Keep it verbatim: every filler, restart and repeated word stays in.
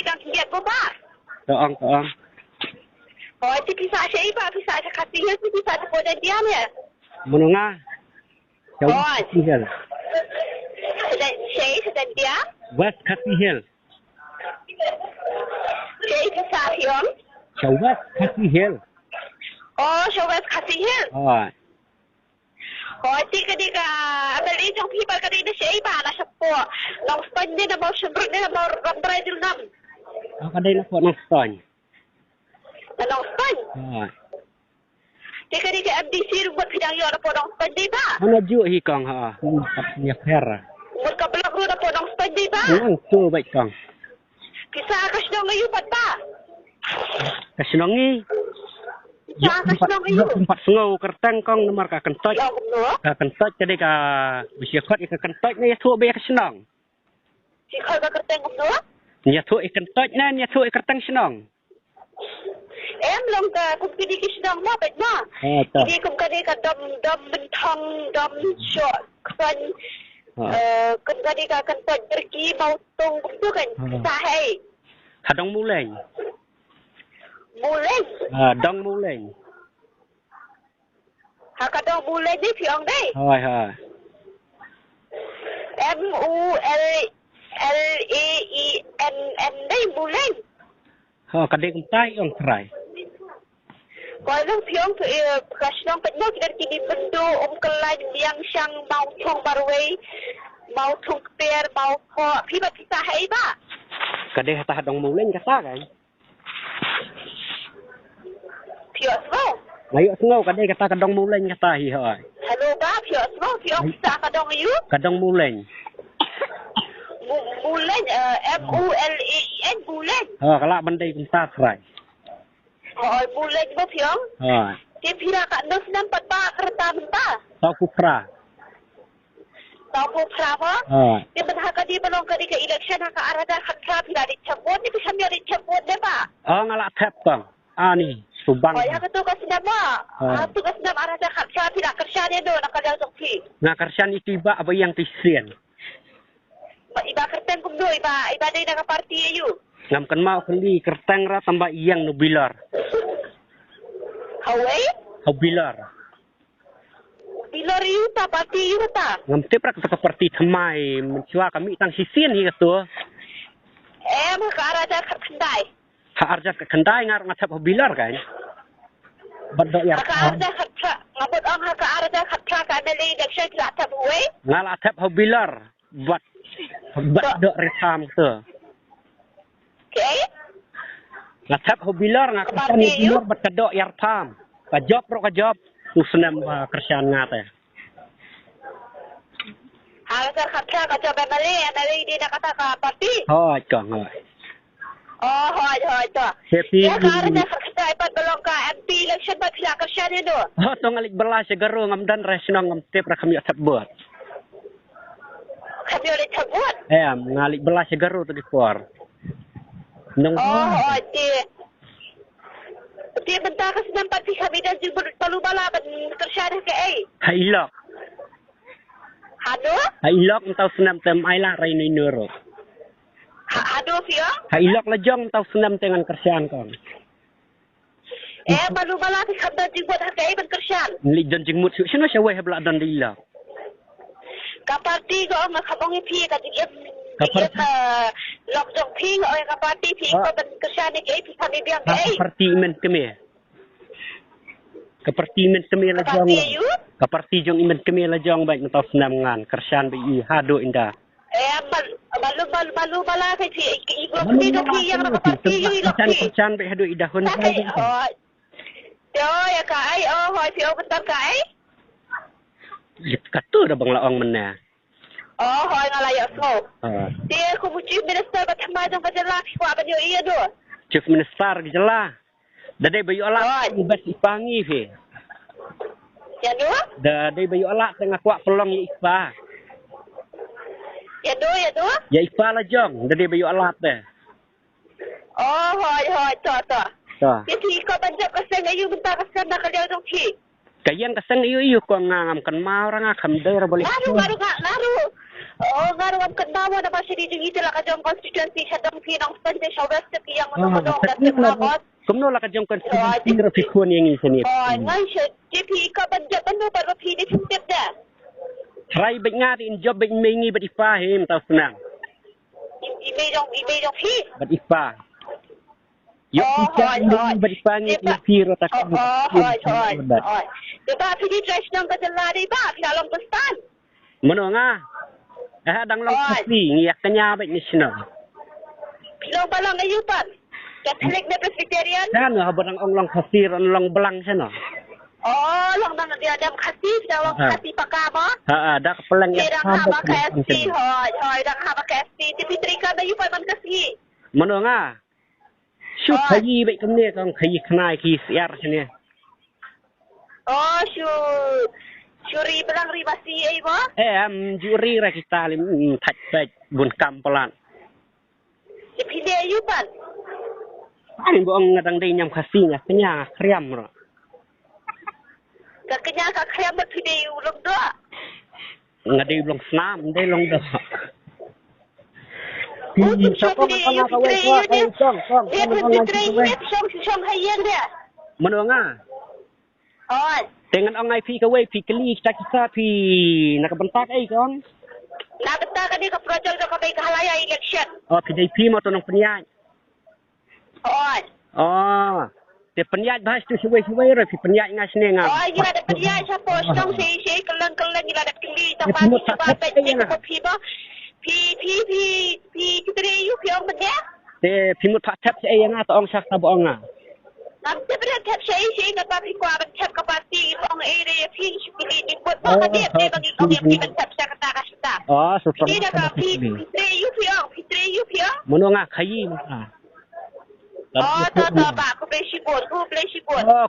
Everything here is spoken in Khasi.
Tang kiat ko ba. To ong, to ong. Hoi, ti pisa sha i ba, pisa sha Khasi Hills, ti pisa sha Poden Diam ya. Mano nga? Sha West Khasi Hills. Sha, sha, sha Diam? West Khasi Hills. Sha i pisa hiong? Sha West Khasi Hills. Oh, sha West Khasi Hills. Hoi. Hoi, ti ka dei ka, ka dei jong phi ba ka dei na shaei ba, na shapoh Nongstoiñ ne, na Mawshynrut ne, na Mawrymbrai dei nam? Oh, ka dei na poh Nongstoiñ. Na Nongstoiñ? Hoi. Ti ka dei ka M D C ruh mut phi dang ïoh na poh Nongstoiñ dei ba? Hana ju hi kong ha. Ïa pher. Mut ka block ruh na poh Nongstoiñ dei ba? Nang tu bait kong. Pisa ka shnong aïu pat ba? Ka shnong ngi. Pisa ka shnong aïu? Ïoh kumpat sngew kyrteng kong namar ka kyntoit. Ïoh kumno? Ka kyntoit ka dei ka bisi khot ïa ka kyntoit ne ïathuh beit ïa ka shnong. Shi khot ka kyrteng kumno? Ïathuh ïa kyntoit ne ïathuh ïa kyrteng shnong. Em long ka kum kine ki shnong ma bad ma. Ha ta. Kine kum kane ka Dom, Dom Mynthong, Dom Shoh Kson. Ha. Eh, kum kane ka Kyntoit Jyrki, Mawtung, kum tu kan. Ha. Sa hei. Ha Dong Muleng. Muleng. Ha, Dong Muleng. Ha ka Dong Muleng dei phi ong dei. Hoi, hoi. M U L L E N N dei Muleng. Ha, ka dei kumta i ong trai. Koi long phi ong phi, eh, ka shnong pynno ki dei kini Myndu, Umkyllaiñ, Miangshang, Mawthung, Marwei, Mawthung Kper, Mawphoh, phi ba phi sa hei ba. Ka dei hata ha Dong Muleng kata kan. Phi ïohsngew? Nga ïohsngew ka dei kata ka Dong Muleng kata hi hoi. Hello ba, phi ïohsngew, phi ong sa ka Dong aïu? Ka Dong Muleng. Mu-, Muleng, eh, M U L E N, Muleng. Ha, ka lah ban dei kumta trai. Hoi, Muleng ba phi ong? Hoi. Te phi la katno snem pat ba ka rta mynta? Saw phew phra. Saw phew phra ba? Hoi. Te mynta ha ka dei ba long ka dei ka election ha ka ar hajar khatphra phi la dei thep vote ne phi khlem ïoh dei thep vote ne ba? Oh, nga la thep tang. Ani, subang. Hoi, ha kato ka snem ba? Hoi. Ha kato ka snem ar hajar khatphra phi la kyrshan ïa no na ka liang jong phi? Nga kyrshan ïa i Bah Baïangtisien. Ba, i Bah kyrteng kumno, i Bah, i Bah dei na ka party aïu? Ngam kynmaw khyllipmat kyrteng ra tang ba i ïeng na u Bilor. Hawei? Ha u Bilor. Bilor aïu ta, party aïu ta? Ngam tip ra kata ka party thymmai, mynshuwa ka mih tang shisien hi kato. Em, ha ka ar hajar khatkhyndai. Ha ar hajar khatkhyndai nga ruh nga thep ha u Bilor kan. Bad doh ïa. Ha ka ar hajar khatphra, nga bud ong ha ka ar hajar khatphra ka M L A election phi la thep ha uwei? Nga la thep ha u Bilor. Bad, bad doh Ritham tu. Kaei? Nga thep ha u Bilor, nga kyrshan ha u Bilor bad ka doh ïa Ritham. Ka jop ruh ka jop. U snem ba kyrshan nga te. Ha ka kyrkhu ka jop M L A, M L A dei na kata ka party. Hooid kong, hooid. Oh, hooid, hooid to. Ïa ka ar hajar khatkhyndai pat ba long ka M P election pat phi la kyrshan ïa no? Oh, to nga leit bylla sha Garo, ngam don re shnong, ngam tip re, kham ïoh thep vote. Kham ïoh leit thep vote? Em, nga leit bylla sha Garo to ki por. Nong. Oh, hooid te. Te mynta ka snem pat phi kham ïoh don jingmut balu bala ban kyrshan ha kaei? Ha i lok. Haduh? Ha i lok mynta u snem te ym ai lad re ino ino ruh. Ha, haduh phi ong? Ha i lok la jong mynta u snem te ngan kyrshan kong. Eh, balu bala phi kham don jingmut ha kaei ban kyrshan? Leit don jingmut shuh shano shawei haba la don da i lok. Ka party ka ong, nga kham ong ïa phi ka jingim. Ka party. Jingim, eh, lok jong phi, nga ong ïa ka party phi, ah, ka ban kyrshan ïa kaei, phi kham ïa biang kaei? Ka party i Mynkmie. Ka party i Mynkmie la jong. Ka party aïu? Ka party jong i Mynkmie la jong bad mynta u snem ngan kyrshan bad i haduh ynda. Eh, bal-, balu, bal-, balu bala ka phi, i, i, i, i, i, ïa ka party aïu i lok phi? Kyrshan bad haduh i da hun. Ka kaei, oh. Te ïa kaei, oh, hooid phi ong mynta kaei? Ïa kato da bang la ong mynne. Oh, hooid nga la ïohsngew. Ah. Te kum u Chief Minister ba thymmai jong ka jylla phi kwah ban ïohi ïa no? Chief Minister ka jylla. Da dei ba ïoh lad. Hooid. Bad i pa ngi phi. Ïa no? Da dei ba ïoh lad te nga kwah pynlong ïa i pa. Ïa no, ïa no? Ïa i pa la jong, da dei ba ïoh lad te. Oh, hooid, hooid, to, to. To. Te phi kwah ban jop ka seng aïu mynta ka snem na ka liang jong phi? Ka ïeng ka seng aïu aïu kong nga ngam kynmaw re, nga kham dei re ba leh. Nga ruh, nga ruh, nga, nga ruh. Oh, nga ruh ngam kynmaw namar sha dei jong ngi te la ka jong constituency sha dong phi nongspin te sha west te phi ïeng mano mano nga sngewthuh. Kumno la ka jong constituency ruh phi khun ïa ngi shane? Oh, nga sha te phi ka ban jop mano bad ba phi dei phi tip da. Trai bad nga te in jop bad mei ngi bad i pa hi mynta u snam. I mei jong i mei jong phi. Bad i pa. Ïa phi ka mei bad i pa ngi ïa phi ruh ta ka. Oh, hooid hooid. Te ba phi dei trai shnong ka jylla dei ba phi la long Pakistan. Mano nga? Eh, dang long Khasi, ngi ïa kñia bad ngi shna. Phi long ba long aïu pat? Catholic ne Presbyterian? Kan, haba dang ong long Khasi, ron long blang shna. Oh, long dang dia dam Khasi, phi dang long Khasi paka ba? Ha, ha, da ka pleng ïa dang ha ba ka S T, hoi, hoi, dang ha ba ka S T, te phi trei kam aïu pat man ka sngi? Mano nga? Shu khaïi bad kumne kong khaïi khnai khaïi siar shane. Oh, shu, shu ri blang ri basi ei ba? Eh, am ju ri ra kita lim thaj pej bun kam palat. Te phi dei aïu pat? Ani ba ong nga dang dei ñiam Khasi nga kñia nga khriam ra. Ka kñia ka khriam ba phi dei u long doh. Nga dei long snam, dei long doh. Phi sa kong ka nga ka wei ko ka song song. Mano nga? Oi. Te ngan ong ai phi kawei phi kylli kita kita phi na ka bynta kaei kong? Na bynta kane ka project jong ka Meghalaya election. Oh, phi dei phi mo to nongpynïaid. Oi. Oh. Te pynïaid bha tu shawei shawei re phi pynïaid nga shne nga. Oi, ngi la da pynïaid shapoh shnong shi shi kylleng kylleng ngi la da kylli ta phi mut phi ba phi ba phi phi phi phi phi trei ïa u phi ong mynne. Te phi mut pha thep shi ei nga ta ong shak ta ba ong nga. Ngam tip re thep shi ei shi nga ba phi kwah ban thep ka party ba ong ei re phi shi phi ni mut ba ka dei te ba ngi ong ïa phi ban thep shak ta ka shita. Oh, so ni da ka phi phi trei ïa u phi ong phi trei ïa u phi ong. Mano nga khaïi mano nga. Oh, ta ta ba khublei shibun khublei shibun. Oh.